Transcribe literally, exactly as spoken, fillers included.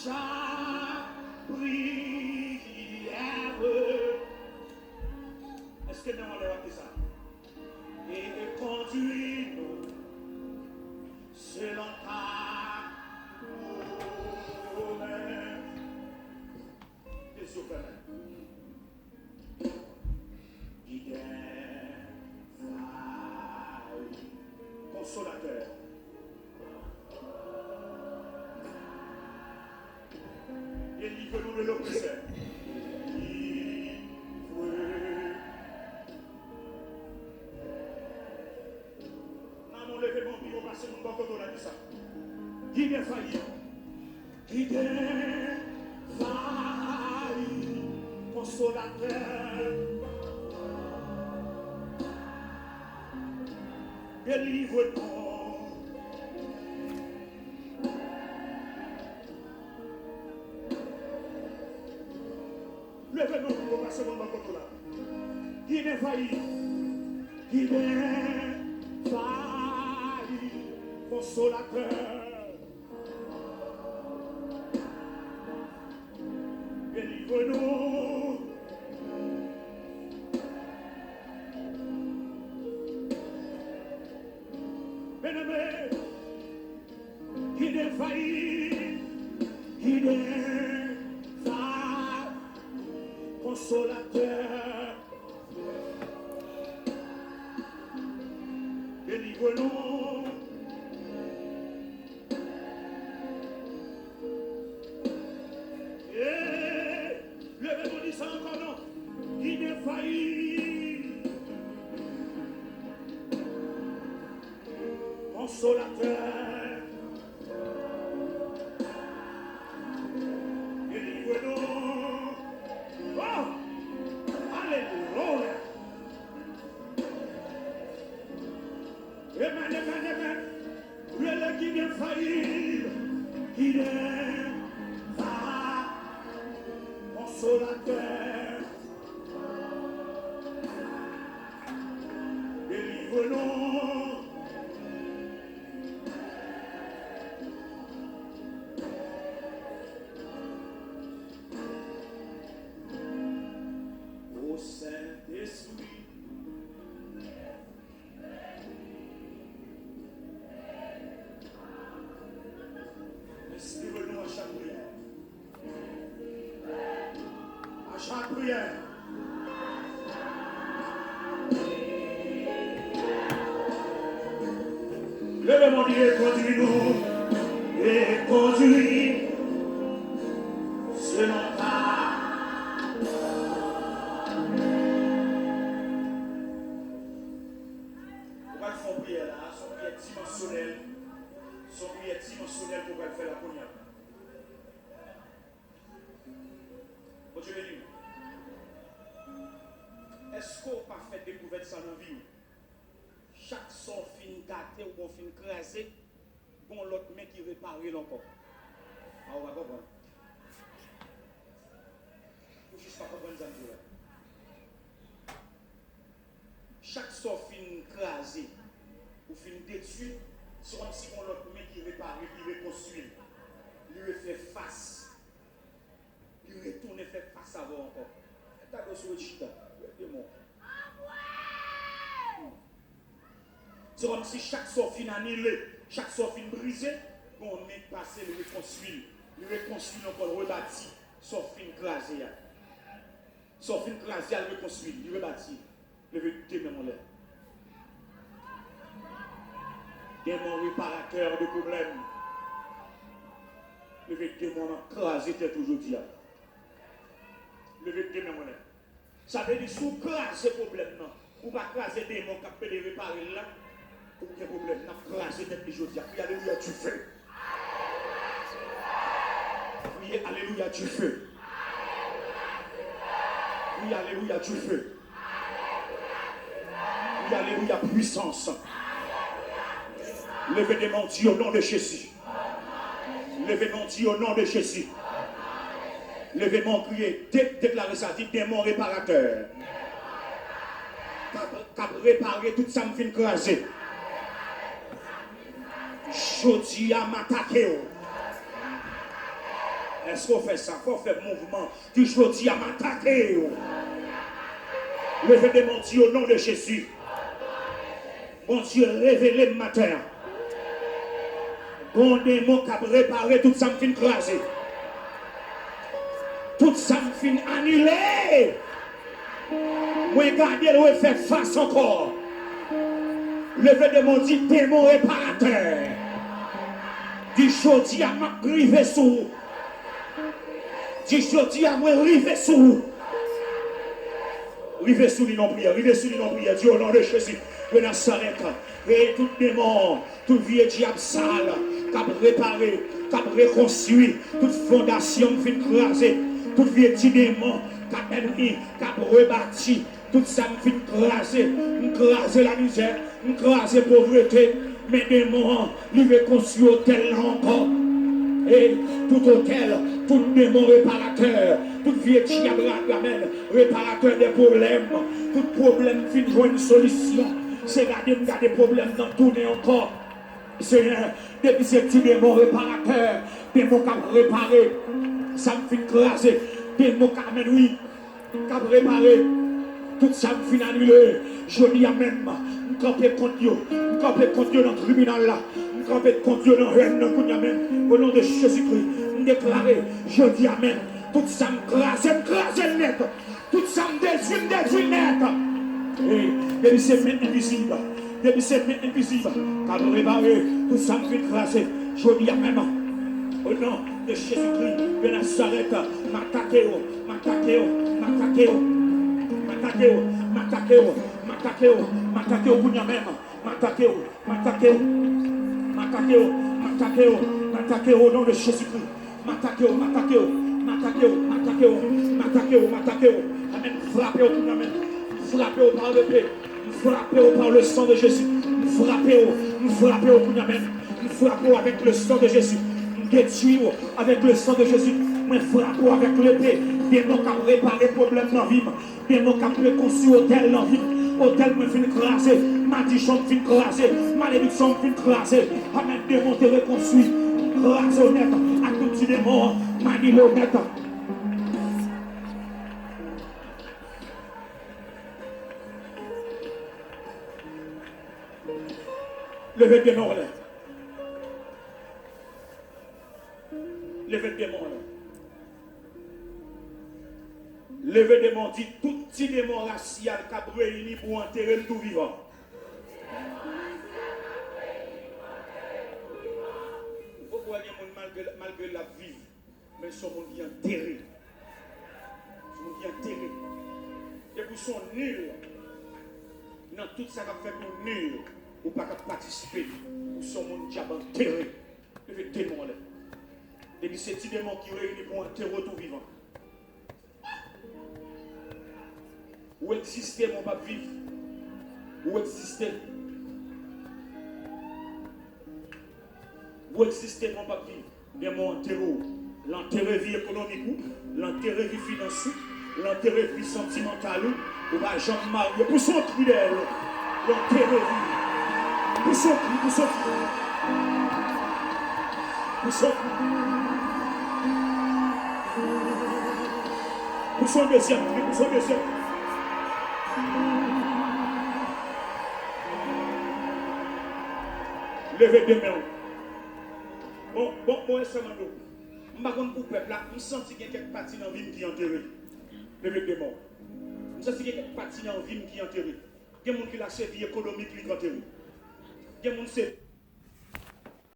Chapriyè. Èske nan anlè w ap di sa? E kondui nou selon ta pwomès. Ke zye w fèmen. Gide, envayi, konsolatè. Délivre nous de l'oppresseur. Délivre. Nan non leve men w pi wo, pase moun bò kote w la, di sa. Gide, envayi. Gide, envayi, konsolatè. Délivre nous. Leve men w pi wo, pase moun bò kote w la. Gide, envayi. Gide, envayi, konsolatè. Délivre nous. Byeneme, gide, envayi, gide, envayi, konsolatè. Délivre nous. Hey, leve men w di sa ankò non. Gide, envayi. Konsolatè. Délivre nous. Oh! Alelouya. Amen, amen, amen. Rele, gide, envayi. Gide, envayi. Konsolatè. Délivre nous. O Sentespri. Enspire nou a chak priyè. A chak priyè. Leve men w, di, e kondui nou, e kondui selon ta. Ou pral fè yon priyè la, se yon priyè dimansyonèl. Se yon priyè dimansyonèl ke w pral fè la kounye a. Bondye beni w. Èske w pa fè dekouvèt sa nan vi w? Chak sa w fin gate oubyen w fin kraze, gon lòt men ki repare l ankò. A, ou pa konprann. Ou jis pa konprann sa m di w la. Chak sa w fin kraze, ou fin detwi, se kòmsi gon lòt men ki repare, ki rekonstwi l. Li refè fas. Li retounen fè fas avè w ankò. Gade w sou w chita. Rete mò. Se kòmsi chak sa w fin anile, chak sa w fin brize, gon men k pase, li rekonstwi l. Li rekonstwi l ankò, l rebati sa w fin kraze a. Sa w fin kraze a, l rekonstwi l, li rebati l. Leve de men w anlè. Demon reparatè de pwoblèm. Leve demon nan kraze tèt ou jodi a. Leve de men w anlè. Sa vle di, si w kraze pwoblèm nan, ou pa kraze demon k ap pede repare l la, ou gen pwoblèm. N ap kraze tèt li jodi a. Kriye alelouya, dife. Kriye alelouya, dife. Kriye alelouya, dife. Kriye alelouya, pwisans. Leve de men w, di, o non de Jezi. Leve men w, di, o non de Jezi. Leve men w, kriye, de-, deklare sa, di, demon reparatè. K ap, k ap repare tout sa m fin kraze. Jodi a, m atake w. Èske w fè sa? Fò w fè mouvman. Di, jodi a, m atake yo. Leve de mon Dieu, au nom de Jésus. Bondye revele m maten an. Gon demon k ap repare tout sa m fin kraze. Tout sa m fin anile. Mwen gade l refè fas ankò. Leve de mon Dieu, demon reparatè. Di, jodi a, m ap rive sou ou. Di, jodi a, mwen rive sou ou. Rive sou li nan priyè, rive sou li nan priyè. Di, au nom de Jésus de Nazareth, e tout demon, tout vye dyab sal k ap repare, k ap rekonstwi, tout fondasyon m fin kraze, tout vye ti demon k ap ènmi, k ap rebati, tout sa m fin kraze, m kraze lamizè, m kraze povrete, men demon an, li rekonstwi otèl la ankò. E tout otèl, tout demon reparatè, tout vye dyab, amèn, reparatè de pwoblèm, tout pwoblèm fin jwenn solisyon. Se gade m gade pwoblèm nan tounen ankò. Senyè, depi se ti demon reparatè, demon k ap repare sa m fin kraze, demon k, amèn, wi, k ap repare tout sa m fin anile. Jodi a menm, m kanpe kont yo. M kanpe kont yo nan tribinal la. M kanpe kont yo nan hèn nan kounye a menm. O non de Jezikri, m deklare, jodi a menm, tout sa m kraze, m kraze l nèt. Tout sa m detwi, m detwi nèt. Ey, depi se men envizib, depi se men envizib k ap repare tout sa m fin kraze, jodi a menm, o non de Jezikri de Nazarèt, m atake yo, m atake yo, m atake yo, m atake yo, m atake yo, m atake yo, m atake yo kounye a menm, m atake yo, m atake yo, m atake yo, m atake yo, m atake yo, o non de Jezikri. M atake yo, m atake yo, m atake yo, m atake yo, m atake yo, m atake yo. Amèn. M frape yo kounye a menm. M frape yo pa lepe. M frape yo pa le san de Jezi. M frape yo, m frape yo kounye a menm. M frape yo avèk le san de Jezi. M detwi yo avèk le san de Jezi. Mwen frape yo avèk lepe. Demon k ap repare pwoblèm nan vi m. Demon k ap rekonstwi otèl nan vi m. Otèl mwen fin kraze. Madichon m fin kraze. Malediksyon m fin kraze. Amèn. Demon te rekonstwi. M kraze w nèt ak tout ti demon an. M anile w nèt. Leve demon an. Leve demon an. Leve demon, di, tout ti demon rasyal k ap reyini pou antere m tou vivan. Ou kwè gen moun malgre, malgre l ap viv, men se yon moun ki antere. Se yon moun ki antere. Depi w se yon nil nan tout sa k ap fèt, ou nil, ou pa ka patisipe, ou se yon moun dyab antere. Leve demon anlè. Depi se ti demon ki reyini pou antere w tou vivan. Ou egziste, men w p ap viv. Ou egziste. Ou egziste, men w p ap viv. Demon antere w. L antere vi ekonomik ou. L antere vi finans ou. L antere vi santimantal ou. Ou pa janm marye. Pouse yon kri dèyè l. L antere vi. Pouse yon kri, pouse yon kri. Pouse yon kri. Pouse yon dezyèm kri, pouse yon dezyèm kri. Leve de men w. Bon, bon, bon, e sèlman nou. M pa konn pou pèp la, m santi gen kèk pati nan vi m ki antere. Leve de men w. M santi gen kèk pati nan vi m ki antere. Gen moun ki la se vi ekonomik li k antere. Gen moun se